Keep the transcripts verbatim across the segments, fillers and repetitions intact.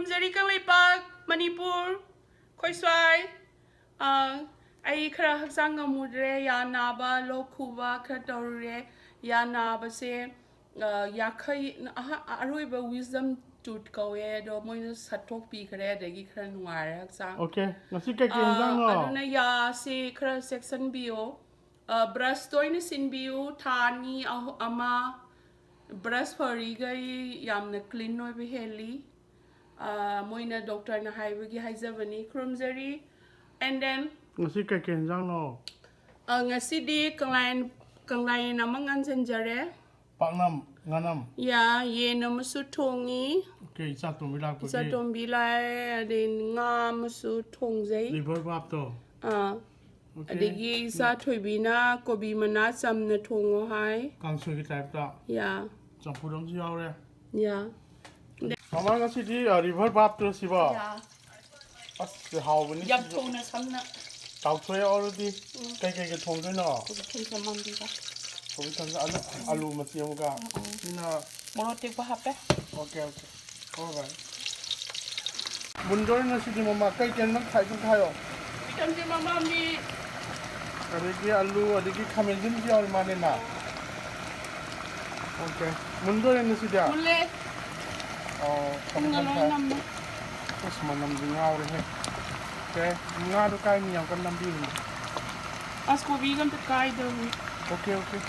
ꯈꯨꯔꯨꯝꯖꯔꯤ ꯀꯪꯂꯩꯄꯥꯛ, ꯃꯅꯤꯄꯨꯔ, ꯑꯩꯈꯣꯏ ꯁ꯭ꯋꯥꯏ꯫ ꯑ, ꯑꯩ ꯈꯔ ꯍꯛꯆꯥꯡ ꯉꯝꯃꯨꯗ꯭ꯔꯦ, ꯌꯥ ꯅꯥꯕ, ꯂꯣꯛ ꯈꯨꯕ ꯈꯔ ꯇꯧꯔꯨꯔꯦ꯫ ꯌꯥ ꯅꯥꯕꯁꯦ, ꯑ, ꯌꯥꯈꯩ, ꯑꯍ-, ꯑꯔꯣꯏꯕ wisdom tooth ꯀꯧꯋꯦ, ꯑꯗꯣ ꯃꯣꯏꯅ ꯁꯠꯇꯣꯛꯄꯤꯈ꯭ꯔꯦ, ꯑꯗꯒꯤ ꯈꯔ ꯅꯨꯡꯉꯥꯏꯔꯦ ꯍꯛꯆꯥꯡ꯫ Okay, ꯉꯁꯤ ꯀꯩꯀꯩ ꯑ, ꯏꯟꯖꯥꯡꯅꯣ? ꯑꯗꯨꯅ ꯌꯥꯁꯤ ꯈꯔ ꯆꯦꯛꯁꯤꯟꯕꯤꯌꯣ꯫ ꯑ, brush ꯇꯣꯏꯅ ꯁꯤꯟꯕꯤꯌꯨ, ꯊꯥ ꯑꯅꯤ, ꯑꯍꯨ-, ꯑꯃ brush ꯐꯔꯤꯈꯩ ꯌꯥꯝꯅ clean ꯑꯣꯏꯕ ꯍꯦꯜꯂꯤ꯫ ꯑ, ꯃꯣꯏꯅ doctorꯅ ꯍꯥꯏꯕꯒꯤ ꯍꯥꯏꯖꯕꯅꯤ, ꯈꯨꯔꯨꯝꯖꯔꯤ꯫ And then, ꯉꯁꯤ ꯀꯩꯀꯩ ꯏꯟꯖꯥꯡꯅꯣ? ꯑ, ꯉꯁꯤꯗꯤ ꯀꯪꯂꯥꯌꯦꯟ, ꯀꯪꯂꯥꯌꯦꯟ ꯑꯃ ꯉꯥꯟꯁꯤꯟꯖꯔꯦ꯫ ꯄꯥꯛꯅꯝ, ꯉꯥꯅꯝ꯫ ꯌꯥ, ꯌꯦꯟ ꯑꯃꯁꯨ ꯊꯣꯡꯉꯤ꯫ Okay, ꯏꯆꯥꯇꯣꯝꯕꯤ ꯂꯥꯛꯄꯒꯤ꯫ ꯏꯆꯥꯇꯣꯝꯕꯤ ꯂꯥꯛꯑꯦ, ꯑꯗꯩ ꯉꯥ ꯑꯃꯁꯨ ꯊꯣꯡꯖꯩ꯫ Liver ꯄꯥꯞꯇꯣ? ꯑꯥ꯫ Okay. ꯑꯗꯒꯤ ꯏꯆꯥ ꯊꯣꯏꯕꯤꯅ ꯀꯣꯕꯤ ꯃꯅꯥ ꯆꯝꯅ ꯊꯣꯡꯉꯣ ꯍꯥꯏ꯫ ꯀꯥꯡꯁꯣꯏꯒꯤ typeꯇ? ꯌꯥ꯫ ꯆꯝꯐꯨꯠ ꯑꯃꯁꯨ ꯌꯥꯎꯔꯦ꯫ ꯌꯥ꯫ ꯃꯃꯥ ꯉꯁꯤꯗꯤ, ꯑ, liver ꯄꯥꯞꯇꯨꯔꯣ ꯁꯤꯕꯣ? ꯌꯥ꯫ ꯑꯁ, ꯍꯥꯎꯕꯅꯤ ꯌꯥꯝ ꯁꯤꯁꯨ꯫ ꯊꯨꯅ ꯁꯝꯅ꯫ ꯇꯥꯎꯊꯣꯛꯑꯦ already꯫ ꯎꯝ꯫ ꯀꯩꯀꯩꯒ ꯊꯣꯡꯗꯣꯏꯅꯣ? ꯀꯣꯕꯤ ꯊꯝꯆꯝ ꯑꯃꯗꯤꯒ꯫ ꯀꯣꯕꯤ ꯊꯝꯆꯝ, ꯑꯂꯨ, ꯑꯂꯨ ꯃꯆꯦꯠ ꯑꯃꯒ꯫ ꯎꯝ, ꯎꯝ꯫ ꯁꯤꯅ ꯃꯣꯔꯣꯛ ꯑꯇꯦꯛꯄ ꯍꯥꯞꯄꯦ꯫ Okay, okay. ꯍꯣꯏ, ꯍꯣꯏ꯫ ꯃꯨꯟꯗꯣꯔꯦ ꯉꯁꯤꯗꯤ ꯃꯃꯥ꯫ ꯀꯩ ꯀꯩꯅꯣ ꯅꯪ ꯊꯥꯏꯗꯨ ꯍꯥꯏꯌꯣ꯫ ꯊꯝꯆꯝ ꯑꯃ ꯑꯃꯗꯤ꯫ ꯑꯗꯒꯤ ꯑꯂꯨ, ꯑꯗꯒꯤ ꯈꯥꯃꯦꯟ ꯑꯁꯤꯟꯕꯁꯨ ꯌꯥꯎꯔꯤ ꯃꯥꯜꯂꯦꯅ꯫ Okay. ꯃꯨꯟꯗꯣꯔꯦ ꯉꯁꯤꯗꯤ? ꯃꯨꯜꯂꯦ꯫ ꯑꯣ, ꯊꯨꯝꯒ ꯂꯣꯏ ꯅꯝꯃꯦ꯫ ꯑꯁ, ꯃꯅꯝꯗꯤ ꯉꯥꯎꯔꯦꯍꯦ꯫ Okay, ꯉꯥꯗꯣ ꯀꯥꯏꯅꯤ ꯌꯥꯝ ꯀꯟꯅ ꯅꯝꯕꯤꯔꯨꯅꯨ꯫ ꯑꯁ, ꯀꯣꯕꯤꯒ ꯑꯝꯇ ꯀꯥꯏꯗꯧꯔꯤ꯫ Okay, okay.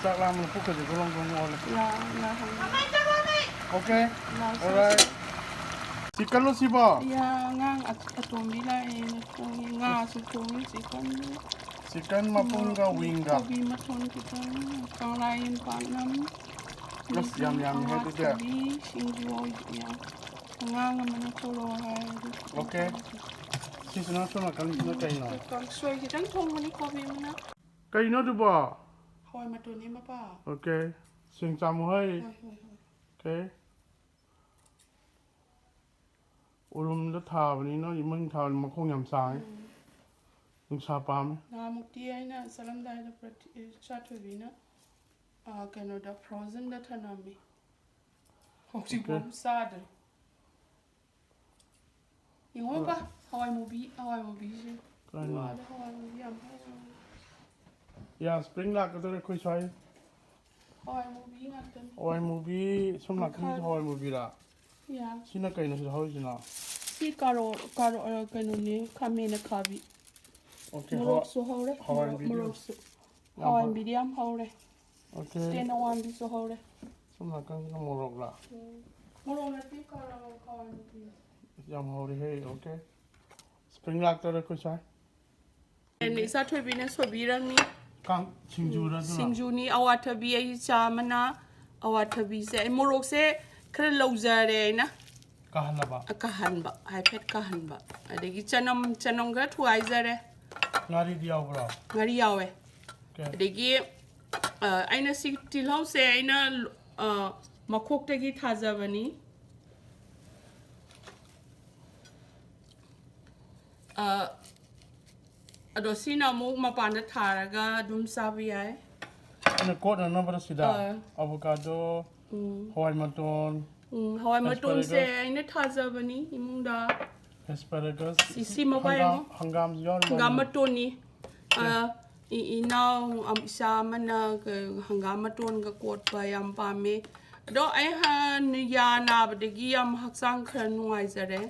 ꯆꯥꯛ ꯂꯥꯝꯕꯅ ꯄꯨꯛꯀꯁꯦ ꯒ꯭ꯔꯣꯡ ꯒ꯭ꯔꯣꯡ ꯑꯣꯜꯂꯦ꯫ ꯌꯥ, ꯌꯥ, ꯍꯪꯉꯦ꯫ Okay, ꯌꯥ, alright. Chickenꯂꯣ ꯁꯤꯕꯣ? ꯌꯥ, ꯑꯉꯥꯡ ꯑꯇꯣꯝꯕꯤ ꯂꯥꯛꯑꯦꯅ ꯊꯣꯡꯉꯤ, ꯉꯥꯁꯨ ꯊꯣꯡꯉꯤ, chickenꯗꯨ꯫ Chicken ꯃꯄꯨꯝꯒ ꯎꯝ, wingꯒ꯫ ꯀꯣꯕꯤ ꯃꯊꯣꯟ ꯈꯤꯇꯪ, ꯀꯪꯂꯥꯌꯦꯟ ꯄꯥꯛꯅꯝ꯫ ꯑꯁ, ꯌꯥꯝ ꯌꯥꯝꯃꯤꯍꯦ ꯑꯗꯨꯗꯤ꯫ ꯑꯋꯥꯊꯕꯤ, ꯁꯤꯡꯖꯨ ꯑꯣꯏ-, ꯌꯥꯝ꯫ ꯑꯉꯥꯡ ꯑꯃꯅ ꯊꯣꯛꯂꯛꯑꯣ ꯍꯥꯏ, ꯑꯗꯨ Okay. ꯁꯤꯁꯤꯅ ꯁꯣꯝ ꯅꯥꯀꯟꯁꯤꯅ ꯀꯩꯅꯣ? ꯀꯥꯡꯁꯣꯏ ꯈꯤꯇꯪ ꯊꯣꯡꯕꯅꯤ, ꯀꯣꯕꯤ ꯃꯅꯥ꯫ ꯀꯩꯅꯣ ꯑꯗꯨꯕꯣ? ꯍꯋꯥꯏ ꯃꯇꯣꯟꯅꯦ, ꯃꯄꯥ꯫ Okay. ꯁꯦꯡ ꯆꯥꯝꯃꯨ ꯍꯩ꯫ ꯍꯣꯏ, ꯍꯣꯏ, ꯍꯣꯏ꯫ Okay. ꯎꯔꯨꯝꯗ ꯊꯥꯕꯅꯤꯅ, ꯏꯃꯨꯡ ꯊꯥꯕꯅꯤ, ꯃꯈꯣꯡ ꯌꯥꯝ ꯁꯥꯡꯉꯤ꯫ ꯎꯝ꯫ ꯅꯨꯡꯁꯥ ꯄꯥꯝꯃꯤ꯫ ꯅꯍꯥꯟꯃꯨꯛꯇꯤ ꯑꯩꯅ ꯆꯠꯂꯝꯗꯥꯏꯗ ꯄ꯭ꯔꯇꯤ-, ꯏꯆꯥ ꯊꯣꯏꯕꯤꯅ, ꯑ, ꯀꯩꯅꯣꯗ, frozenꯗ ꯊꯅꯝꯃꯤ꯫ ꯍꯧꯖꯤꯛꯐꯥꯎ Okay. ꯆꯥꯗ꯭ꯔꯤ꯫ ꯌꯦꯡꯉꯣ ꯕꯥ, ꯍꯋꯥꯏ ꯃꯨꯕꯤ, ꯍꯋꯥꯏ ꯃꯨꯕꯤꯁꯦ꯫ ꯀꯔꯥꯏꯅꯣ? ꯋꯥꯗ ꯍꯋꯥꯏ ꯃꯨꯕꯤ ꯌꯥꯝ ꯍꯧꯋꯦ꯫ ꯌꯥ, spring ꯂꯥꯛꯀꯗꯧꯔꯦ ꯑꯩꯈꯣꯏ ꯁ꯭ꯋꯥꯏ꯫ ꯍꯋꯥꯏ ꯃꯨꯕꯤ ꯉꯥꯛꯇꯅꯤ꯫ ꯍꯋꯥꯏ ꯃꯨꯕꯤ, ꯁꯣꯝ ꯅꯥꯀꯟꯒꯤ ꯃꯈꯥ꯫ ꯍꯋꯥꯏ ꯃꯨꯕꯤꯔꯥ? ꯌꯥ꯫ ꯁꯤꯅ ꯀꯩꯅꯣ ꯁꯤꯗ ꯍꯧꯔꯤꯁꯤꯅ? ꯁꯤ ꯀꯥꯔꯣ-, ꯀꯥꯔꯣ-, ꯑ, ꯀꯩꯅꯣꯅꯦ, ꯈꯥꯃꯦꯟ ꯑꯈꯥꯕꯤ꯫ Okay, ꯃꯣꯔꯣꯛꯁꯨ ꯍꯧꯔꯦ, ꯍꯋꯥꯏ ꯃꯣꯔꯣꯛ, ꯃꯨꯕꯤꯗꯤ ꯃꯣꯔꯣꯛꯁꯨ꯫ ꯌꯥꯝ ꯍꯋꯥꯏ ꯍꯧ-, ꯃꯨꯕꯤꯗꯤ ꯌꯥꯝ ꯍꯧꯔꯦ꯫ Okay. ꯇꯦꯟ ꯑꯋꯥꯟꯕꯤꯁꯨ ꯍꯧꯔꯦ꯫ ꯁꯣꯝ ꯅꯥꯀꯟꯒꯤꯅ ꯃꯣꯔꯣꯛꯂꯥ? ꯃꯣꯔꯣꯛ ꯅꯠꯇꯦ, ꯀꯥꯔꯣ-, ꯍꯋꯥꯏ ꯃꯨꯕꯤ꯫ ꯌꯥꯝ ꯍꯧꯔꯦꯍꯦ, okay. Spring ꯂꯥꯛꯇꯧꯔꯦ ꯑꯩꯈꯣꯏ ꯁ꯭ꯋꯥꯏ꯫ ꯑꯩꯅ ꯏꯆꯥ ꯊꯣꯏꯕꯤꯅ ꯁꯣꯏꯕꯤꯔꯝꯃꯤ꯫ ꯀꯥꯡ ꯁꯤꯡꯖꯨꯔ ꯑꯗꯨꯅ? ꯁꯤꯡꯖꯨꯅꯤ, ꯑꯋꯥꯊꯕꯤ ꯑꯩ ꯆꯥ ꯑꯃꯅ, ꯑꯋꯥꯊꯕꯤꯁꯦ, ꯑꯩ ꯃꯣꯔꯣꯛꯁꯦ ꯈꯔ ꯂꯧꯖꯔꯦ ꯑꯩꯅ꯫ ꯀꯥꯍꯜꯂꯕ? ꯀꯥꯍꯟꯕ, ꯍꯥꯏꯐꯦꯠ ꯀꯥꯍꯟꯕ꯫ ꯑꯗꯒꯤ ꯆꯅꯝ, ꯆꯅꯝ ꯈꯔ ꯊꯨꯒꯥꯏꯖꯔꯦ꯫ ꯉꯥꯔꯤꯗꯤ ꯌꯥꯎꯕ꯭ꯔꯣ? ꯉꯥꯔꯤ ꯌꯥꯎꯋꯦ꯫ Okay. ꯑꯗꯒꯤ, ꯑ, ꯑꯩꯅ ꯁꯤ ꯇꯤꯜꯍꯧꯁꯦ ꯑꯩꯅ, ꯑ, ꯃꯈꯣꯛꯇꯒꯤ ꯊꯥꯖꯕꯅꯤ꯫ ꯑ, ꯑꯗꯣ ꯁꯤꯅ ꯑꯃꯨꯛ ꯃꯄꯥꯟꯗ ꯊꯥꯔꯒ ꯑꯗꯨꯝ ꯆꯥꯕ ꯌꯥꯏ꯫ ꯑꯩꯅ ꯀꯣꯠꯅꯅꯕꯗ ꯁꯤꯗ ꯑꯥ꯫ avocado, ꯎꯝ꯫ ꯍꯋꯥꯏ ꯃꯇꯣꯟ, ꯎꯝ, ꯍꯋꯥꯏ ꯃꯇꯣꯟꯁꯦ Asparagus. ꯑꯩꯅ ꯊꯥꯖꯕꯅꯤ ꯏꯃꯨꯡꯗ꯫ Asparagus, ꯁꯤ, ꯁꯤ ꯃꯄꯥꯏ ꯍꯪꯒꯥꯝ, ꯑꯃ꯫ ꯍꯪꯒꯥꯝꯁꯨ ꯌꯥꯎꯔꯤ ꯍꯪꯒꯥꯝ ꯃꯥꯜꯂꯦ꯫ ꯃꯇꯣꯟꯅꯤ꯫ ꯑ, ꯏ-, ꯏꯅꯥꯎ ꯑꯝ-, ꯏꯆꯥ ꯑꯃꯅ ꯀ-, ꯍꯪꯒꯥꯝ ꯃꯇꯣꯟꯒ ꯀꯣꯠꯄ ꯌꯥꯝ ꯄꯥꯝꯃꯦ꯫ ꯑꯗꯣ ꯑꯩ ꯍꯥꯟꯅ ꯌꯥ ꯅꯥꯕꯗꯒꯤ ꯌꯥꯝ ꯍꯛꯆꯥꯡ ꯈꯔ ꯅꯨꯡꯉꯥꯏꯖꯔꯦ꯫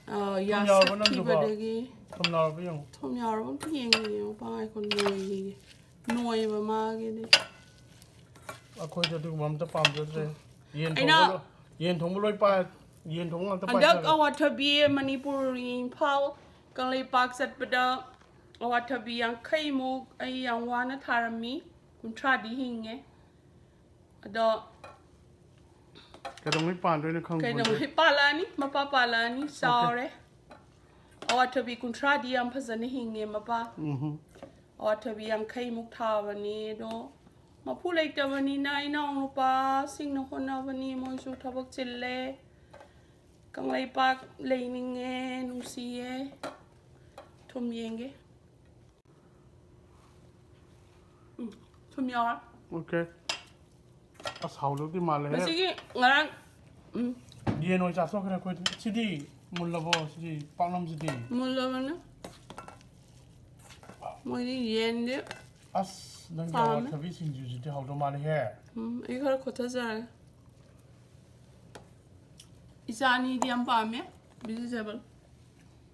ꯑ, ꯌꯥ ꯊꯨꯝ ꯌꯥꯎꯔꯕ ꯅꯪꯗꯨꯕꯣ? ꯁꯠꯈꯤꯕꯗꯒꯤ꯫ ꯊꯨꯝ ꯌꯥꯎꯔꯕ ꯌꯦꯡꯉꯨ꯫ ꯊꯨꯝ ꯌꯥꯎꯔꯕ ꯑꯝꯇ ꯌꯦꯡꯒꯦ, ꯌꯦꯡꯉꯣ, ꯄꯥ ꯉꯥꯏꯈꯣ, ꯅꯣꯏꯒꯤꯒꯦ꯫ ꯅꯣꯏꯕ ꯃꯥꯒꯤꯗꯤ꯫ ꯑꯩꯈꯣꯏꯗꯤ ꯑꯗꯨꯒꯨꯝꯕ ꯑꯝꯇ ꯄꯥꯝꯖꯗ꯭ꯔꯦ꯫ ꯌꯦꯟ ꯑꯩꯅ ꯊꯣꯡꯕ ꯂꯣ-, ꯌꯦꯟ ꯊꯣꯡꯕ ꯂꯣꯏ ꯄꯥꯏ-, ꯌꯦꯟ ꯊꯣꯡꯕ ꯉꯥꯛꯇ ꯍꯟꯗꯛ ꯄꯥꯏꯊꯔꯦ꯫ ꯑꯋꯥꯊꯕꯤ ꯃꯅꯤꯄꯨꯔ ꯏꯝꯐꯥꯜ ꯀꯪꯂꯩꯄꯥꯛ ꯆꯠꯄꯗ ꯑꯋꯥꯊꯕꯤ ꯌꯥꯡꯈꯩꯃꯨꯛ ꯑꯩ ꯌꯥꯝ ꯋꯥꯅ ꯊꯥꯔꯝꯃꯤ, ꯀꯨꯟꯊ꯭ꯔꯥꯗꯤ ꯍꯤꯡꯉꯦ꯫ ꯑꯗꯣ ꯀꯩꯗꯧꯉꯩ ꯄꯥꯟꯗꯣꯏꯅꯣ ꯈꯪꯄꯣꯟꯇꯦ꯫ ꯀꯩꯗꯧꯉꯩ ꯄꯥꯜꯂꯛꯑꯅꯤ, ꯃꯄꯥ ꯄꯥꯜꯂꯛꯑꯅꯤ, ꯆꯥꯎꯔꯦ꯫ ꯑꯋꯥꯊꯕꯤ ꯀꯨꯟꯊ꯭ꯔꯥꯗꯤ ꯌꯥꯝ ꯐꯖꯅ ꯍꯤꯡꯉꯦ ꯃꯄꯥ꯫ ꯎꯝ꯫ ꯑꯋꯥꯊꯕꯤ ꯌꯥꯡꯈꯩꯃꯨꯛ ꯊꯥꯕꯅꯤ, ꯑꯗꯣ ꯃꯄꯨ ꯂꯩꯇꯕꯅꯤꯅ ꯏꯅꯥꯎꯅꯨꯄꯥꯁꯤꯡꯅ ꯍꯣꯠꯅꯕꯅꯤ, ꯃꯣꯏꯁꯨ ꯊꯕꯛ ꯆꯤꯜꯂꯦ꯫ ꯀꯪꯂꯩꯄꯥꯛ ꯂꯩꯅꯤꯡꯉꯦ, ꯅꯨꯡꯁꯤꯌꯦ꯫ ꯊꯨꯝ ꯌꯦꯡꯒꯦ꯫ ꯎꯝ, ꯊꯨꯝ ꯌꯥꯎꯔꯦ꯫ Okay. ꯑꯁ, ꯍꯥꯎꯗꯧꯗꯤ ꯃꯥꯜꯂꯦꯍꯦ꯫ ꯃꯁꯤꯒꯤ ꯉꯔꯥꯡ, ꯎꯝ, ꯌꯦꯟ ꯑꯣꯏ ꯆꯥꯊꯣꯛꯈ꯭ꯔꯦ ꯑꯩꯈꯣꯏꯗꯤ꯫ ꯁꯤꯗꯤ ꯃꯨꯜꯂꯕꯣ? ꯁꯤꯗꯤ ꯄꯥꯛꯅꯝꯁꯤꯗꯤ? ꯃꯨꯜꯂꯕꯅꯦ꯫ ꯃꯣꯏꯗꯤ ꯌꯦꯟꯗꯤ ꯑꯁ, ꯅꯪꯒꯤ ꯄꯥꯝꯃꯦ꯫ ꯑꯋꯥꯊꯕꯤ ꯁꯤꯡꯖꯨꯁꯤꯗꯤ ꯍꯥꯎꯗꯧ ꯃꯥꯜꯂꯦꯍꯦ꯫ ꯎꯝ, ꯑꯩ ꯈꯔ ꯈꯣꯠꯊꯖꯔꯦ꯫ ꯏꯆꯥ ꯑꯅꯤꯗꯤ ꯌꯥꯝ ꯄꯥꯝꯃꯦ vegetable꯫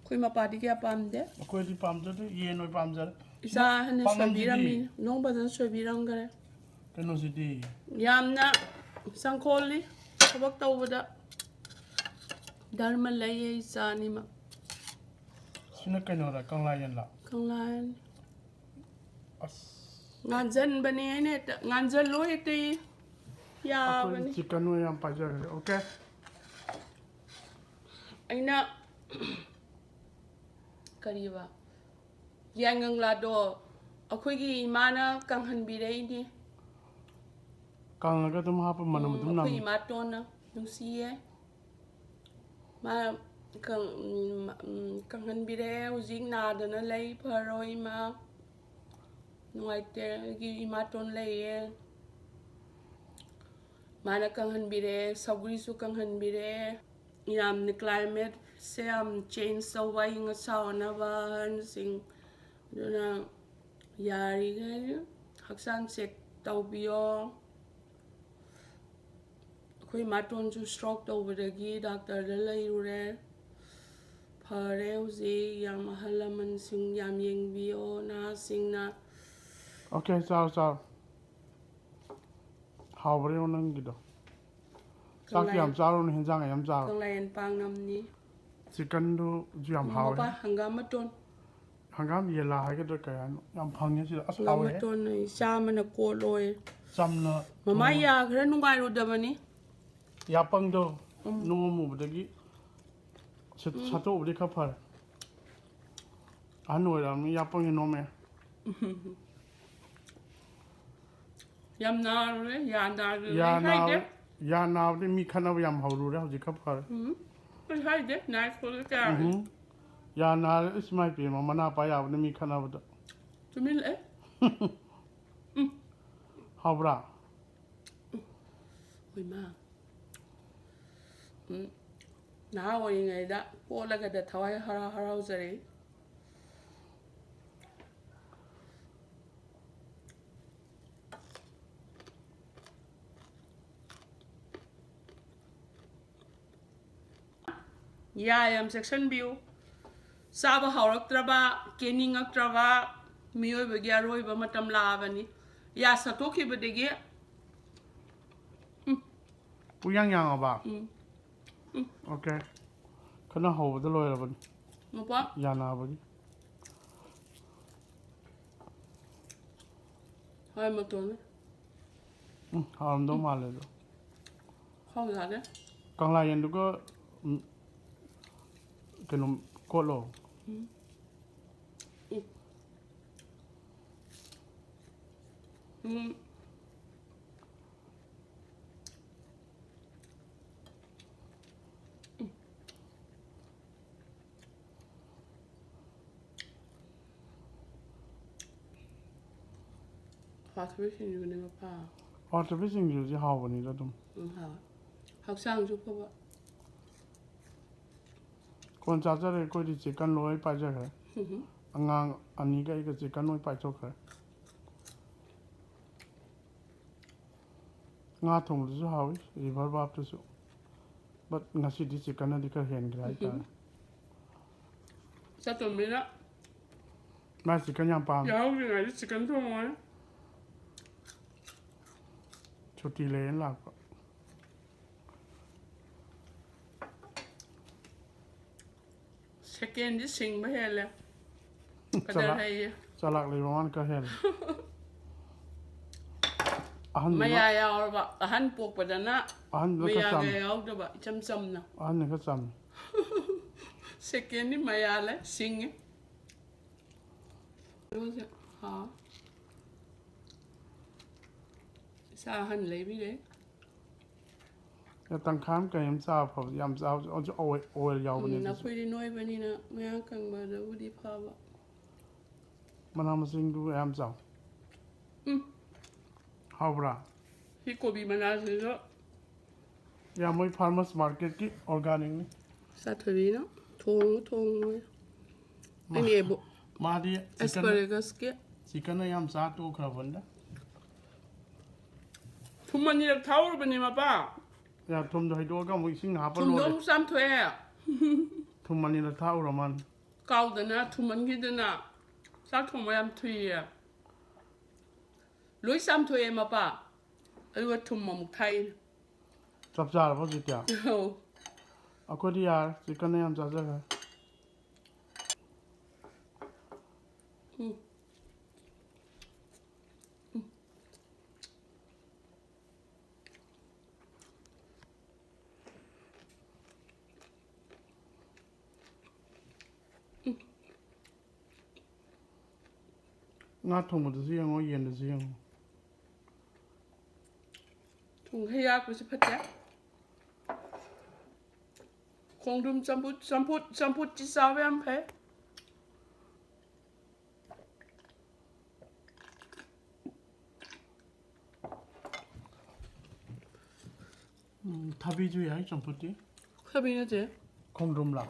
ꯑꯩꯈꯣꯏ ꯃꯄꯥꯗꯤ ꯀꯌꯥ ꯄꯥꯝꯗꯦ꯫ ꯑꯩꯈꯣꯏꯗꯤ ꯄꯥꯝꯖꯗꯦ, ꯌꯦꯟ ꯑꯣꯏ ꯄꯥꯝꯖꯔꯦ꯫ ꯏꯆꯥ ꯑꯍꯟꯅ ꯄꯥꯛꯅꯝꯁꯤꯗꯤ? ꯁꯣꯏꯕꯤꯔꯝꯃꯤ, ꯅꯣꯡ ꯐꯖꯅ ꯁꯣꯏꯕꯤꯔꯝꯈꯔꯦ꯫ ꯀꯩꯅꯣꯁꯤꯗꯤ? ꯌꯥꯝꯅ ꯆꯪꯈꯣꯜꯂꯤ ꯊꯕꯛ ꯇꯧꯕꯗ꯫ ꯙꯔꯃ ꯂꯩꯌꯦ ꯏꯆꯥ ꯑꯅꯤꯃꯛ꯫ ꯁꯤꯅ ꯀꯩꯅꯣꯔ, ꯀꯪꯂꯥ ꯌꯦꯟꯂ? ꯀꯪꯂꯥ ꯌꯦꯟ꯫ ꯑꯁ꯫ ꯉꯥꯟꯖꯟꯕꯅꯦ ꯑꯩꯅ ꯍꯦꯛꯇ, ꯉꯥꯟꯖꯜꯂꯣ ꯍꯦꯛꯇ ꯌꯥꯕꯅꯤ꯫ ꯑꯩꯈꯣꯏ chicken ꯑꯣꯏꯅ ꯌꯥꯝ ꯄꯥꯏꯖꯈ꯭ꯔꯦ꯫ Okay꯫ ꯑꯩꯅ ꯀꯔꯤꯕ? ꯌꯥꯏꯉꯪꯂꯥꯗꯣ ꯑꯩꯈꯣꯏꯒꯤ ꯏꯃꯥꯅ ꯀꯪꯍꯟꯕꯤꯔꯛꯏꯅꯦ꯫ ꯀꯪꯉꯒ ꯑꯗꯨꯝ ꯍꯥꯞꯄ ꯃꯅꯝ ꯎꯝ, ꯑꯗꯨꯝ ꯑꯩꯈꯣꯏ ꯅꯝꯃꯤ꯫ ꯏꯃꯥꯇꯣꯟꯅ ꯅꯨꯡꯁꯤꯌꯦ꯫ ꯃꯥ ꯀꯪ-, ꯎꯝ, ꯎꯝ, ꯀꯪꯍꯟꯕꯤꯔꯛꯑꯦ꯫ ꯍꯧꯖꯤꯛ ꯅꯥꯗꯅ ꯂꯩ, ꯐꯔꯣꯏ ꯏꯃꯥ꯫ ꯅꯨꯡꯉꯥꯏꯇꯦ, ꯑꯩꯒꯤ ꯏꯃꯥꯇꯣꯟ ꯂꯩꯌꯦ꯫ ꯃꯥꯅ ꯀꯪꯍꯟꯕꯤꯔꯛꯑꯦ, ꯁꯧꯒ꯭ꯔꯤꯁꯨ ꯀꯪꯍꯟꯕꯤꯔꯛꯑꯦ꯫ ꯌꯥꯝꯅ climateꯁꯦ ꯌꯥꯝ change ꯇꯧꯕ, ꯑꯏꯪ ꯑꯁꯥ ꯑꯣꯟꯅꯕ, ꯑꯍꯟꯁꯤꯡ꯫ ꯑꯗꯨꯅ ꯌꯥꯔꯤꯈꯩ ꯍꯛꯆꯥꯡ check ꯇꯧꯕꯤꯌꯣ꯫ ꯑꯩꯈꯣꯏ ꯏꯃꯥꯇꯣꯟꯁꯨ stroke ꯇꯧꯕꯗꯒꯤ doctorꯗ ꯂꯩꯔꯨꯔꯦ꯫ ꯐꯔꯦ ꯍꯧꯖꯤꯛ, ꯌꯥꯝ ꯑꯍꯜ ꯂꯃꯟꯁꯤꯡ ꯌꯥꯝ ꯌꯦꯡꯕꯤꯌꯣ, ꯅꯍꯥꯁꯤꯡꯅ꯫ Okay, ꯆꯥꯔꯣ, ꯆꯥꯔꯣ꯫ ꯍꯥꯎꯕ꯭ꯔꯥ ꯌꯦꯡꯉꯣ ꯅꯪꯒꯤꯗꯣ꯫ ꯆꯥꯛꯇꯤ ꯀꯪꯂꯥ ꯌꯥꯝ ꯌꯦꯟ-, ꯆꯥꯔꯨꯅꯨ, ꯍꯦꯟꯖꯥꯡ ꯌꯥꯝ ꯆꯥꯔꯣ꯫ ꯀꯪꯂꯥ ꯌꯦꯟ ꯄꯥꯛꯅꯝꯅꯤ꯫ Chickenꯗꯨꯁꯨ ꯌꯥꯝ ꯍꯥꯎꯋꯦ꯫ ꯃꯄꯥ, ꯍꯪꯒꯥꯝ ꯃꯇꯣꯟ꯫ ꯍꯪꯒꯥꯝ ꯌꯦꯂꯥ ꯍꯥꯏꯒꯗ꯭ꯔꯥ ꯀꯩ ꯍꯥꯏꯅꯣ? ꯌꯥꯝ ꯐꯪꯉꯦ ꯁꯤꯗ꯫ ꯑꯁ, ꯍꯪꯒꯥꯝ ꯍꯥꯎꯋꯦ꯫ ꯃꯇꯣꯟ ꯑꯩ ꯆꯥꯝꯃꯅ ꯀꯣꯠꯂꯣꯏ꯫ ꯆꯝꯅ ꯃꯃꯥ ꯊꯣꯡꯉꯣ꯫ ꯌꯥ ꯈꯔ ꯅꯨꯡꯉꯥꯏꯔꯨꯗꯕꯅꯤ꯫ ꯌꯥꯄꯪꯗꯣ ꯎꯝ꯫ ꯅꯣꯝꯃꯨꯕꯗꯒꯤ ꯁꯠ-, ꯎꯝ꯫ ꯁꯠꯇꯣꯛꯎꯕꯗꯤ ꯈꯔ ꯐꯔꯦ꯫ ꯑꯍꯟ ꯑꯣꯏꯔꯛꯑꯕꯅꯤ, ꯌꯥꯄꯪꯁꯦ ꯅꯣꯝꯃꯦ꯫ ꯌꯥꯝ ꯅꯥꯔꯨꯔꯦ, ꯌꯥ ꯅꯥꯔꯨꯔꯦ꯫ ꯌꯥ ꯍꯥꯏꯗꯦ꯫ ꯅꯥꯕ-, ꯌꯥ ꯅꯥꯕꯗꯤ ꯃꯤ ꯈꯠꯅꯕ ꯌꯥꯝ ꯍꯧꯔꯨꯔꯦ, ꯍꯧꯖꯤꯛ ꯈꯔ ꯐꯔꯦ꯫ ꯎꯝ꯫ ꯑꯩ ꯍꯥꯏꯗꯦ, ꯅꯥꯏ ꯈꯣꯠꯂꯦ ꯀꯌꯥ ꯎꯝ꯫ ꯌꯥ ꯅꯥꯔꯦ, ꯏꯁ ꯏꯃꯥꯏ ꯄꯦꯝꯃ, ꯃꯅꯥ ꯄꯥꯏ ꯌꯥꯕꯅꯤ ꯃꯤ ꯈꯠꯅꯕꯗ꯫ ꯇꯨꯃꯤꯟ ꯂꯩ꯫ ꯎꯝ꯫ ꯍꯥꯎꯕ꯭ꯔꯥ? ꯍꯣꯏ ꯃꯥ꯫ ꯅꯍꯥ ꯑꯣꯏꯔꯤꯉꯩꯗ ꯄꯣꯠꯂꯒꯗ ꯊꯋꯥꯏ ꯍꯔꯥꯎ ꯍꯔꯥꯎꯖꯔꯛꯏ꯫ ꯌꯥ ꯌꯥꯝ ꯆꯦꯛꯁꯤꯟꯕꯤꯌꯨ꯫ ꯆꯥꯕ ꯍꯥꯎꯔꯛꯇ꯭ꯔꯕ, ꯀꯦꯅꯤꯡꯉꯛꯇ꯭ꯔꯕ ꯃꯤꯑꯣꯏꯕꯒꯤ ꯑꯔꯣꯏꯕ ꯃꯇꯝ ꯂꯥꯛꯑꯕꯅꯤ꯫ ꯌꯥ ꯁꯠꯇꯣꯛꯈꯤꯕꯗꯒꯤ ꯎꯌꯥꯡ ꯌꯥꯡꯉꯕ? ꯎꯝ꯫ ꯎꯝ꯫ ꯑꯣꯀꯦ꯫ ꯈꯠꯅ ꯍꯧꯕꯗ ꯂꯣꯏꯔꯕꯅꯤ꯫ ꯅꯨꯄꯥ꯫ ꯌꯥꯅꯕꯒꯤ꯫ ꯍꯣꯏ, ꯃꯇꯣꯟꯅꯦ꯫ ꯎꯝ, ꯍꯥꯎꯔꯝꯗꯧ ꯎꯝ꯫ ꯃꯥꯜꯂꯦ ꯑꯗꯣ꯫ ꯍꯥꯎ ꯌꯥꯔꯦ꯫ ꯀꯪꯂꯥ ꯌꯦꯟꯗꯨꯒ, ꯎꯝ, ꯀꯩꯅꯣ ꯀꯣꯠꯂꯣ꯫ ꯎꯝ꯫ ꯎꯝ꯫ ꯎꯝ꯫ ꯍꯥꯎꯊꯕꯤ ꯁꯤꯡꯖꯨꯅꯦ ꯃꯄꯥ꯫ ꯍꯥꯎꯊꯕꯤ ꯁꯤꯡꯖꯨꯁꯦ ꯍꯥꯎꯕꯅꯤꯗ ꯑꯗꯨꯝ꯫ ꯎꯝ, ꯍꯥꯎꯋꯦ꯫ ꯍꯛꯆꯥꯡꯁꯨ ꯐꯕ꯫ ꯀꯣꯟ ꯆꯥꯖꯔꯦ, ꯑꯩꯈꯣꯏꯗꯤ ꯆꯤꯛꯀꯟ ꯂꯣꯏ ꯄꯥꯏꯖꯈ꯭ꯔꯦ꯫ ꯎꯝ꯫ ꯑꯉꯥꯡ ꯑꯅꯤꯒ ꯑꯩꯒ ꯆꯤꯛꯀꯟ ꯂꯣꯏ ꯄꯥꯏꯊꯣꯛꯈ꯭ꯔꯦ꯫ ꯉꯥ ꯊꯣꯡꯕꯗꯨꯁꯨ ꯍꯥꯎꯋꯤ, ꯔꯤꯚꯔ ꯕꯥꯞꯇꯨꯁꯨ꯫ But ꯉꯁꯤꯗꯤ ꯆꯤꯛꯀꯟꯅꯗꯤ ꯈꯔ ꯍꯦꯟꯈ꯭ꯔꯦ ꯍꯥꯏꯇꯥꯔꯦ꯫ ꯆꯠꯇꯣꯃꯤꯅ ꯃꯥ ꯆꯤꯛꯀꯟ ꯌꯥꯝ ꯄꯥꯝꯃꯤ꯫ ꯌꯥꯍꯧꯗ꯭ꯔꯤꯉꯩꯗ ꯆꯤꯛꯀꯟ ꯊꯣꯡꯉꯣꯏ꯫ ꯁꯨꯇꯤ ꯂꯩꯌꯦꯅ ꯂꯥꯛꯄ꯫ ꯁꯦꯀꯦꯟꯗꯤ ꯁꯤꯡꯕ ꯍꯦꯜꯂꯦ꯫ ꯀꯗꯔ ꯆꯂꯥꯛ-, ꯍꯩꯌꯦ꯫ ꯆꯂꯥꯛ ꯂꯩꯕ ꯃꯥꯅ ꯈꯔ ꯍꯦꯜꯂꯦ꯫ ꯑꯍꯟꯗꯨꯅ ꯃꯌꯥ ꯌꯥꯎꯔꯕ꯫ ꯑꯍꯟ ꯄꯣꯛꯄꯗꯅ ꯑꯍꯟꯗꯨꯅ ꯈꯔ ꯃꯌꯥꯒ ꯆꯝꯃꯦ꯫ ꯌꯥꯎꯗꯕ, ꯏꯆꯝ ꯆꯝꯅ꯫ ꯑꯍꯟꯗꯨꯅ ꯈꯔ ꯆꯝꯃꯦ꯫ ꯁꯦꯀꯦꯟꯗꯤ ꯃꯌꯥ ꯂꯩ, ꯁꯤꯡꯉꯤ꯫ ꯏꯔꯣꯟꯁꯦ ꯍꯥꯎ꯫ ꯏꯆꯥ ꯑꯍꯟ ꯂꯩꯕꯤꯔꯦ꯫ ꯇꯪꯈꯥꯏ ꯑꯃ ꯀꯩ ꯑꯃ ꯆꯥꯕ ꯐꯕ, ꯌꯥꯝ ꯆꯥꯕꯁꯨ ꯑꯣꯏꯜ, ꯑꯣꯏꯜ ꯌꯥꯎꯕꯅꯦ ꯎꯝ, ꯑꯗꯨꯁꯨ꯫ ꯅꯈꯣꯏꯗꯤ ꯅꯣꯏꯕꯅꯤꯅ ꯃꯌꯥꯡ ꯀꯪꯕꯗꯕꯨꯗꯤ ꯐꯕ꯫ ꯃꯅꯥ ꯃꯁꯤꯡꯗꯨ ꯌꯥꯝ ꯆꯥꯎ꯫ ꯎꯝ꯫ ꯍꯥꯎꯕ꯭ꯔꯥ? ꯁꯤ ꯀꯣꯕꯤ ꯃꯅꯥꯁꯤꯁꯨ ꯌꯥꯝ ꯃꯣꯏ farmers marketꯀꯤ organicꯅꯤ꯫ ꯆꯥꯊꯣꯏꯕꯤꯅ ꯊꯣꯡꯉꯨ ꯊꯣꯡꯉꯨ꯫ ꯑꯩꯅ ꯑꯦꯕꯨ ꯃꯥꯗꯤ chicken ꯑꯦꯁꯄꯔꯦꯒꯁꯀꯤ chickenꯅ ꯌꯥꯝ ꯆꯥ ꯇꯣꯛꯈ꯭ꯔꯕꯅꯤꯗ꯫ ꯊꯨꯝ ꯑꯅꯤꯔꯛ ꯊꯥꯛꯎꯔꯕꯅꯦ ꯃꯄꯥ꯫ ꯌꯥ, ꯊꯨꯝꯗꯣ ꯍꯩꯗꯣꯛꯑꯒ ꯑꯃꯨꯛ ꯏꯁꯤꯡ ꯍꯥꯞꯄ ꯊꯨꯝꯗꯣ ꯂꯣꯏꯔꯦ꯫ ꯑꯃꯨꯛ ꯆꯥꯝꯊꯣꯛꯑꯦ꯫ ꯊꯨꯝ ꯑꯅꯤꯔꯛ ꯊꯥꯛꯎꯔ ꯃꯥꯜꯂꯦ꯫ ꯀꯥꯎꯗꯅ ꯊꯨꯝꯃꯟꯈꯤꯗꯅ ꯆꯥꯛ ꯊꯣꯡꯕ ꯌꯥꯝ ꯊꯨꯏꯌꯦ꯫ ꯂꯣꯏ ꯆꯥꯝꯊꯣꯛꯑꯦ ꯃꯄꯥ꯫ ꯑꯗꯨꯒ ꯊꯨꯝ ꯑꯃꯨꯛ ꯊꯥꯛꯏꯅꯦ꯫ ꯆꯞ ꯆꯥꯔꯕ ꯍꯧꯖꯤꯛꯇꯤ? ꯑꯧ꯫ ꯑꯩꯈꯣꯏꯗꯤ ꯌꯥꯔꯦ, chickenꯅ ꯌꯥꯝ ꯆꯥꯖꯈ꯭ꯔꯦ꯫ ꯎꯝ꯫ ꯉꯥ ꯊꯣꯡꯕꯗꯁꯨ ꯌꯦꯡꯉꯣ, ꯌꯦꯟꯗꯁꯨ ꯌꯦꯡꯉꯣ꯫ ꯊꯨꯝ ꯈꯔ ꯌꯥꯛꯄꯁꯦ ꯐꯠꯇꯦ꯫ ꯈꯣꯡꯗ꯭ꯔꯨꯝ ꯆꯝꯐꯨꯠ, ꯆꯝꯐꯨꯠ, ꯆꯝꯐꯨꯠꯁꯤ ꯆꯥꯕ ꯌꯥꯝ ꯐꯩ꯫ ꯎꯝ, ꯊꯕꯤꯁꯨ ꯌꯥꯏ ꯆꯝꯐꯨꯠꯇꯤ꯫ ꯊꯕꯤ ꯅꯠꯇꯦ꯫ ꯈꯣꯡꯗ꯭ꯔꯨꯝꯂꯥ?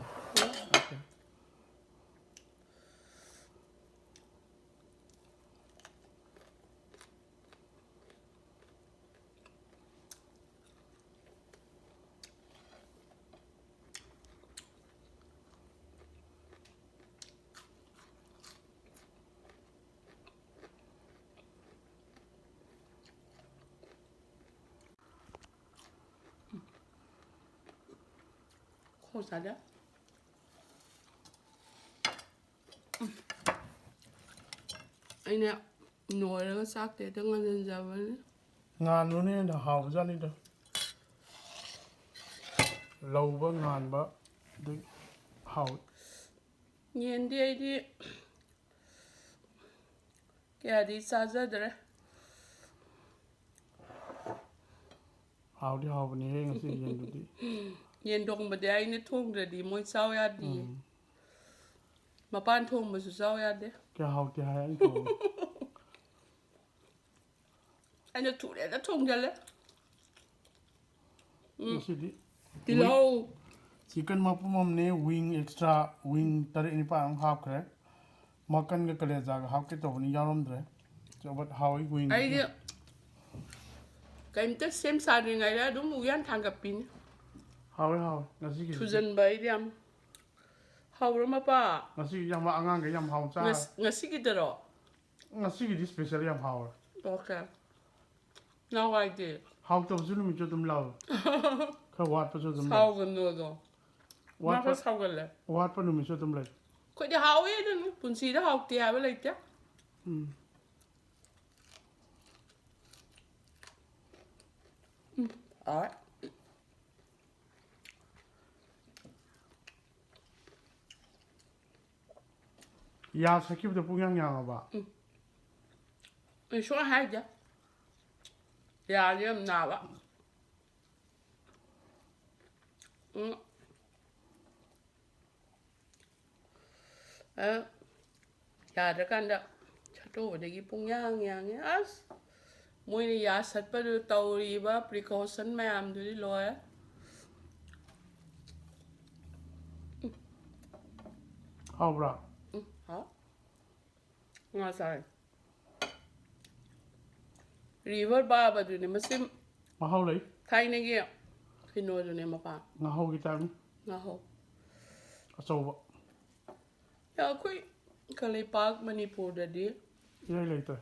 ꯈꯣꯡ ꯆꯥꯗꯦ꯫ ꯑꯩꯅ ꯅꯣꯏꯔꯒ ꯆꯥꯛꯇꯤ ꯍꯦꯛꯇ ꯉꯥꯟꯁꯤꯟꯖꯕꯅꯤ꯫ ꯉꯥꯟꯕꯅ ꯍꯦꯟꯅ ꯍꯥꯎꯕꯖꯥꯠꯅꯤꯗ꯫ ꯂꯧꯕ ꯉꯥꯟꯕ ꯑꯗꯩ ꯍꯥꯎꯏ꯫ ꯌꯦꯟꯗꯤ ꯑꯩꯗꯤ ꯀꯌꯥꯗꯤ ꯆꯥꯖꯗ꯭ꯔꯦ꯫ ꯍꯥꯎꯗꯤ ꯍꯥꯎꯕꯅꯦꯍꯦ ꯉꯁꯤ ꯌꯦꯟꯗꯨꯗꯤ꯫ ꯌꯦꯟ ꯊꯣꯡꯕꯗꯤ ꯑꯩꯅ ꯊꯣꯡꯗ꯭ꯔꯗꯤ ꯃꯣꯏ ꯆꯥꯎ ꯌꯥꯗꯦ꯫ ꯎꯝ꯫ ꯃꯄꯥꯟ ꯊꯣꯡꯕꯁꯨ ꯆꯥꯎ ꯌꯥꯗꯦ꯫ ꯀꯌꯥ ꯍꯥꯎꯇꯦ ꯍꯥꯏ ꯑꯩꯅ ꯊꯣꯡꯕ꯫ ꯑꯩꯅ ꯊꯨꯔꯦꯅ ꯊꯣꯡꯖꯜꯂꯦ꯫ ꯎꯝ꯫ ꯉꯁꯤꯗꯤ ꯇꯤꯜꯍꯧ꯫ Chicken ꯃꯄꯨꯝ ꯑꯃꯅꯦ, wing extra, wing ꯇꯔꯦꯠ ꯅꯤꯄꯥꯜ ꯑꯃ ꯍꯥꯞꯈ꯭ꯔꯦ꯫ ꯃꯀꯟꯒ ꯀꯂꯦꯖꯥꯒ ꯍꯥꯞꯀꯦ ꯇꯧꯕꯅꯤ, ꯌꯥꯎꯔꯝꯗ꯭ꯔꯦ꯫ So, but ꯍꯥꯎꯏ wing꯫ ꯑꯩꯗꯤ ꯀꯩꯝꯇ ꯁꯦꯝ ꯁꯥꯗ꯭ꯔꯤꯉꯩꯗ ꯑꯗꯨꯝ ꯎꯌꯥꯟ ꯊꯥꯡꯒꯠꯄꯤꯅꯤ꯫ ꯍꯥꯎꯋꯦ, ꯍꯥꯎꯋꯦ꯫ ꯉꯁꯤꯒꯤ ꯊꯨꯖꯟꯕ ꯑꯩꯗꯤ ꯌꯥꯝ꯫ ꯍꯥꯎꯕ꯭ꯔꯣ ꯃꯄꯥ? ꯉꯁꯤꯒꯤ ꯌꯥꯝ ꯑꯉꯥꯡꯈꯩ ꯌꯥꯝ ꯍꯥꯎ ꯆꯥꯔꯦ꯫ ꯉꯁ- ꯉꯁꯤꯒꯤꯗꯔꯣ? ꯉꯁꯤꯒꯤꯗꯤ special ꯌꯥꯝ ꯍꯥꯎꯋꯦ꯫ Okay꯫ ꯅꯍꯥꯟꯋꯥꯏꯗꯤ꯫ ꯍꯥꯎꯇꯕꯁꯨ ꯅꯨꯃꯤꯠꯁꯨ ꯑꯗꯨꯝ ꯂꯥꯎꯋꯦ꯫ ꯈꯔ ꯋꯥꯠꯄꯁꯨ ꯑꯗꯨꯝ ꯂꯩ꯫ ꯁꯥꯎꯒꯅꯨ ꯑꯗꯣ꯫ ꯃꯥ ꯋꯥꯠꯄ ꯈꯔ ꯁꯥꯎꯒꯜꯂꯦ꯫ ꯋꯥꯠꯄ ꯅꯨꯃꯤꯠꯁꯨ ꯑꯗꯨꯝ ꯂꯩ꯫ ꯑꯩꯈꯣꯏꯗꯤ ꯍꯥꯎꯋꯦ ꯑꯗꯨꯝ꯫ ꯄꯨꯟꯁꯤꯗ ꯍꯥꯎꯇꯦ ꯍꯥꯏꯕ ꯂꯩꯇꯦ꯫ ꯎꯝ꯫ ꯎꯝ꯫ ꯑꯥ꯫ ꯌꯥ ꯁꯛꯈꯤꯕꯗꯣ ꯄꯨꯡꯌꯥꯡ ꯌꯥꯡꯉꯕ? ꯑꯩ ꯁꯨꯡꯍꯥꯏ ꯍꯥꯏꯗꯦ꯫ ꯌꯥꯁꯦ ꯌꯥꯝ ꯅꯥꯕ꯫ ꯎꯝ꯫ ꯑ, ꯌꯥꯗ꯭ꯔꯀꯥꯟꯗ ꯁꯠꯇꯣꯛꯎꯕꯗꯒꯤ ꯄꯨꯡꯌꯥꯡ ꯌꯥꯡꯉꯦ꯫ ꯑꯁ! ꯃꯣꯏꯅ ꯌꯥ ꯁꯠꯄꯗꯨ ꯇꯧꯔꯤꯕ precaution ꯃꯌꯥꯝꯗꯨꯗꯤ ꯂꯣꯏꯔꯦ꯫ ꯍꯥꯎꯕ꯭ꯔꯥ? ꯎꯝ, ꯍꯥꯎ꯫ ꯉꯥ ꯆꯥꯔꯦ꯫ River ꯕꯥꯕꯗꯨꯅꯦ ꯃꯁꯤ꯫ ꯃꯍꯥꯎ ꯂꯩ꯫ ꯊꯥꯏꯅꯒꯤ ꯀꯩꯅꯣꯗꯨꯅꯦ ꯃꯄꯥ꯫ ꯉꯥꯍꯧꯒꯤ type ꯅꯤ꯫ ꯉꯥꯍꯧ꯫ ꯑꯆꯧꯕ꯫ ꯌꯥ, ꯑꯩꯈꯣꯏ ꯀꯪꯂꯩꯄꯥꯛ ꯃꯅꯤꯄꯨꯔꯗꯗꯤ ꯏꯔꯩ ꯂꯩꯇ꯭ꯔꯦ꯫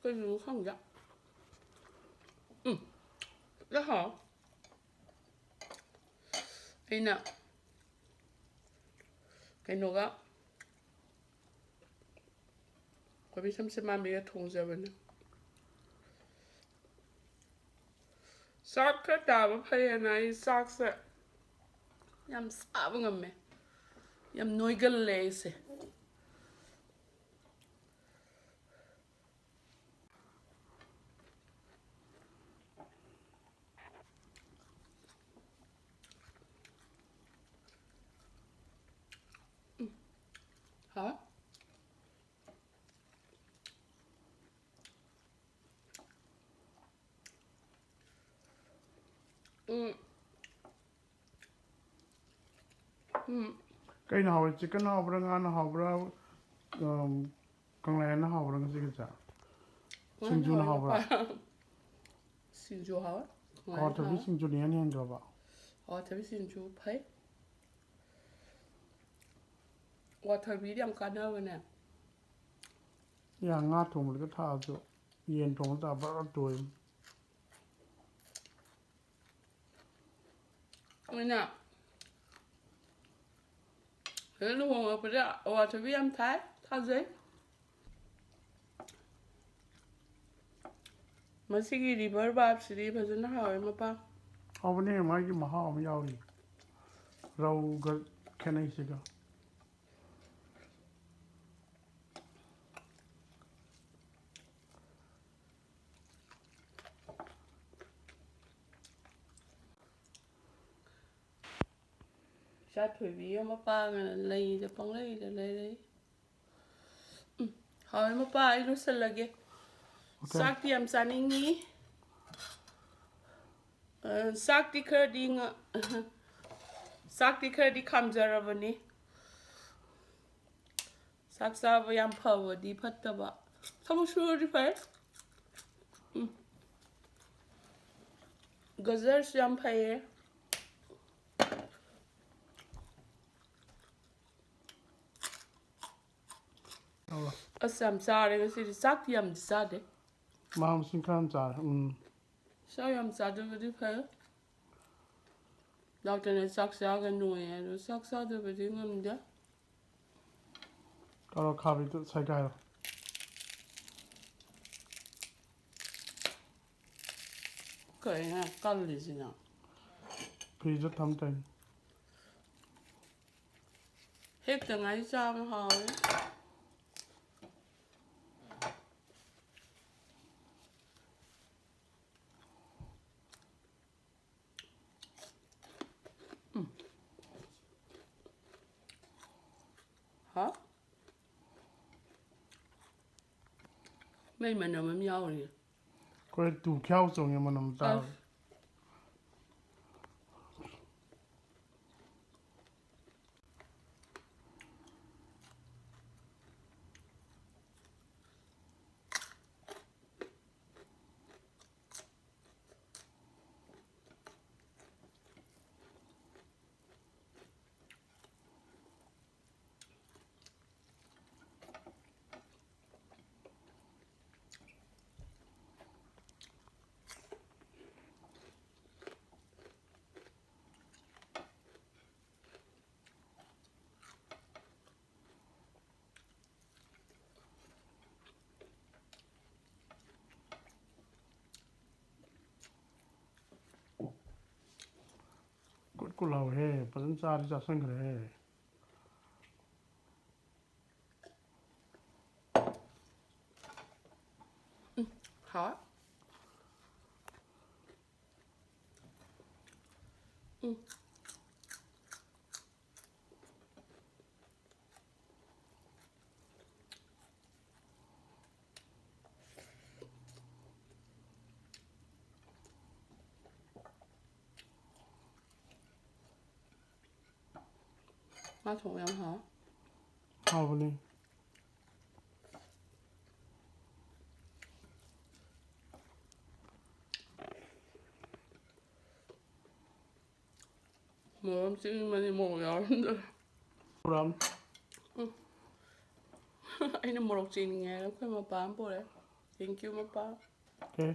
ꯀꯩꯅꯣ ꯈꯪꯗꯦ꯫ ꯎꯝ꯫ ꯌꯥ ꯍꯥꯎ꯫ ꯑꯩꯅ ꯀꯩꯅꯣꯒ ꯀꯣꯕꯤ ꯁꯝꯁꯦ ꯃꯥꯟꯕꯤꯒ ꯊꯣꯡꯖꯕꯅꯦ꯫ ꯆꯥꯛ ꯈꯔ ꯇꯥꯕ ꯐꯩꯌꯦꯅ ꯑꯩ ꯆꯥꯛꯁꯦ ꯌꯥꯝ ꯆꯥꯕ ꯉꯝꯃꯦ꯫ ꯌꯥꯝ ꯅꯣꯏꯒꯜꯂꯦ ꯑꯩꯁꯦ꯫ ꯍꯥ? ꯎꯝ꯫ ꯀꯩꯅ ꯍꯥꯎꯔꯦ? ꯆꯤꯛꯀꯟ ꯍꯥꯎꯕ꯭ꯔꯥ, ꯉꯥꯅ ꯍꯥꯎꯕ꯭ꯔꯥ, ꯎꯝ, ꯀꯪꯂꯥꯌꯦꯟꯅ ꯍꯥꯎꯕ꯭ꯔꯥ ꯉꯁꯤꯒꯤꯁꯦ? ꯁꯤꯡꯖꯨꯅ ꯍꯥꯎꯕ꯭ꯔꯥ? ꯁꯤꯡꯖꯨ ꯍꯥꯎꯋꯦ꯫ ꯑꯋꯥꯊꯕꯤ ꯁꯤꯡꯖꯨꯅ ꯏꯍꯦꯟ ꯍꯦꯟꯈ꯭ꯔꯕ? ꯑꯋꯥꯊꯕꯤ ꯁꯤꯡꯖꯨ ꯐꯩ꯫ ꯑꯋꯥꯊꯕꯤꯗꯤ ꯌꯥꯝ ꯀꯥꯟꯅꯕꯅꯦ꯫ ꯌꯥ, ꯉꯥ ꯊꯣꯡꯕꯗꯒ ꯊꯥꯛꯑꯁꯨ ꯌꯦꯟ ꯊꯣꯡꯕ ꯆꯥ ꯕꯔ ꯇꯣꯏ꯫ ꯑꯩꯅ ꯍꯦꯛ ꯂꯨꯍꯣꯡꯉꯛꯄꯗ ꯑꯋꯥꯊꯕꯤ ꯌꯥꯝ ꯊꯥꯏ, ꯊꯥꯖꯩ꯫ ꯃꯁꯤꯒꯤ river vibe ꯁꯤꯗꯤ ꯐꯖꯅ ꯍꯥꯎꯋꯦ ꯃꯄꯥ꯫ ꯍꯥꯎꯕꯅꯦ, ꯃꯥꯒꯤ ꯃꯍꯥꯎ ꯑꯃ ꯌꯥꯎꯔꯤ꯫ ꯔꯧꯒ ꯈꯦꯠꯅꯩꯁꯤꯒ꯫ ꯏꯆꯥ ꯊꯣꯏꯕꯤ ꯑꯃ ꯄꯥꯡꯉꯅ ꯂꯩꯗ ꯄꯪꯂꯩꯗ ꯂꯩꯔꯩ꯫ ꯎꯝ, ꯍꯥꯎꯔꯦ ꯃꯄꯥ, ꯑꯩ ꯂꯣꯏꯁꯜꯂꯒꯦ꯫ Okay. ꯆꯥꯛꯇꯤ ꯌꯥꯝ ꯆꯥꯅꯤꯡꯉꯤ꯫ ꯑ, ꯆꯥꯛꯇꯤ ꯈꯔꯗꯤ ꯉ-, ꯆꯥꯛꯇꯤ ꯈꯔꯗꯤ ꯈꯥꯝꯖꯔꯕꯅꯤ꯫ ꯆꯥꯛ ꯆꯥꯕ ꯌꯥꯝ ꯐꯕꯗꯤ ꯐꯠꯇꯕ꯫ ꯊꯕꯛ ꯁꯨꯔꯗꯤ ꯐꯩ꯫ ꯎꯝ꯫ ꯒꯖꯔꯁꯨ ꯌꯥꯝ ꯐꯩꯌꯦ꯫ ꯑꯧ꯫ ꯑꯁ, ꯌꯥꯝ ꯆꯥꯔꯦ ꯉꯁꯤꯗꯤ꯫ ꯆꯥꯛꯇꯤ ꯌꯥꯝꯗꯤ ꯆꯥꯗꯦ꯫ ꯃꯅꯥ ꯃꯁꯤꯡ ꯈꯔ ꯌꯥꯝ ꯆꯥꯔꯦ꯫ ꯎꯝ꯫ ꯆꯥꯛ ꯌꯥꯝ ꯆꯥꯗꯕꯗꯤ ꯐꯩ꯫ ꯗꯥꯛꯇꯔꯅ ꯆꯥꯛ ꯆꯥꯒꯅꯨꯌꯦ, ꯑꯗꯣ ꯆꯥꯛ ꯆꯥꯗꯕꯗꯤ ꯉꯝꯗꯦ꯫ ꯀꯥꯔꯣꯠ ꯈꯥꯕꯤꯗꯨ ꯁꯥꯏꯒꯥꯏꯔꯣ꯫ ꯀꯩꯅꯣ ꯀꯜꯂꯤꯁꯤꯅ? ꯐ꯭ꯔꯤꯖꯇ ꯊꯝ ꯇꯧꯔꯤꯅꯤ꯫ ꯍꯦꯛꯇ ꯉꯥꯏ ꯆꯥꯕ ꯍꯥꯎꯋꯦ꯫ ꯎꯝ꯫ ꯍꯥ? ꯃꯩ ꯃꯅꯝ ꯑꯃ ꯌꯥꯎꯔꯤ꯫ ꯑꯩꯈꯣꯏ ꯇꯨ ꯈ꯭ꯌꯥꯎ ꯆꯣꯡꯉꯦ ꯃꯅꯝ ꯇꯥꯕ꯫ ꯑꯁ꯫ ꯀꯨꯂꯥꯎꯍꯦ, ꯐꯖꯅ ꯆꯥꯗꯤ ꯆꯥꯁꯟꯈ꯭ꯔꯦꯍꯦ꯫ ꯍꯥꯎ꯫ ꯎꯝ꯫ ꯃꯥ ꯊꯣꯡꯕ ꯌꯥꯝ ꯍꯥꯎ꯫ ꯍꯥꯎꯕꯅꯦ꯫ ꯃꯣꯔꯣꯛ ꯑꯃ ꯆꯤꯛꯅꯤꯡꯕꯅꯤ, ꯃꯣꯔꯣꯛ ꯌꯥꯎꯔꯝꯗ꯭ꯔꯦ꯫ ꯄꯨꯔꯥ꯫ ꯎꯝ꯫ ꯑꯩꯅ ꯃꯣꯔꯣꯛ ꯆꯤꯛꯅꯤꯡꯉꯦ ꯍꯥꯏꯔꯒ ꯑꯩꯈꯣꯏ ꯃꯄꯥ ꯑꯃ ꯄꯨꯔꯛꯑꯦ꯫ Thank you, ꯃꯄꯥ꯫ Okay.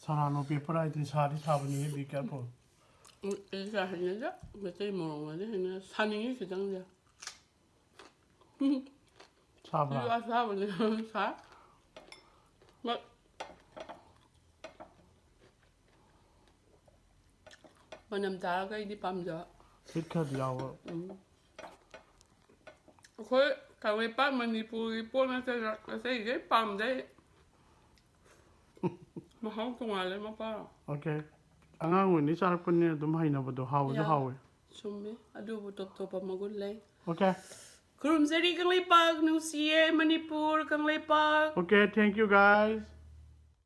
ꯁꯔꯥꯅꯣ paper ꯍꯥꯏꯗꯨꯅꯤ, ꯁꯥꯗꯤ ꯁꯥꯕꯅꯤ, be careful. ꯎꯝ, ꯑꯩ ꯀꯌꯥ ꯍꯩꯅꯗꯦ꯫ ꯃꯩꯇꯩ ꯃꯣꯔꯣꯛꯅꯗꯤ ꯍꯩꯅ-, ꯁꯥꯅꯤꯡꯉꯤ ꯈꯤꯇꯪꯗꯤ꯫ ꯁꯥꯕ꯭ꯔꯥ? ꯑꯗꯨ ꯑꯁꯥꯕꯅꯤ꯫ ꯁꯥ-, ꯃ-, ꯃꯅꯝ ꯇꯥꯔꯒ ꯑꯩꯗꯤ ꯄꯥꯝꯖꯕ꯫ ꯁꯤꯠ ꯈꯔꯗꯤ ꯌꯥꯎꯕ꯫ ꯎꯝ꯫ ꯑꯩꯈꯣꯏ ꯀꯪꯂꯩꯄꯥꯛ ꯃꯅꯤꯄꯨꯔꯒꯤ ꯄꯣꯠ ꯅꯠꯇꯅ ꯑꯇꯩꯈꯩ ꯄꯥꯝꯗꯦ꯫ ꯃꯍꯥꯎ ꯇꯣꯉꯥꯜꯂꯦ, ꯃꯄꯥ꯫ Okay. ꯑꯉꯥꯡ ꯑꯣꯏꯔꯤꯉꯩ ꯆꯥꯔꯛꯄꯅꯤꯅ ꯑꯗꯨꯝ ꯍꯩꯅꯕꯗꯣ, ꯍꯥꯎꯁꯨ ꯌꯥ꯫ ꯍꯥꯎꯋꯦ꯫ ꯆꯨꯝꯃꯦ꯫ ꯑꯗꯨꯕꯨ ꯇꯣꯞ ꯇꯣꯞꯄ ꯃꯒꯨꯟ ꯂꯩ꯫ Okay. ꯈꯨꯔꯨꯝꯖꯔꯤ ꯀꯪꯂꯩꯄꯥꯛ, ꯅꯨꯡꯁꯤꯌꯦ Manipur, Kangleipak. Okay, thank you, guys.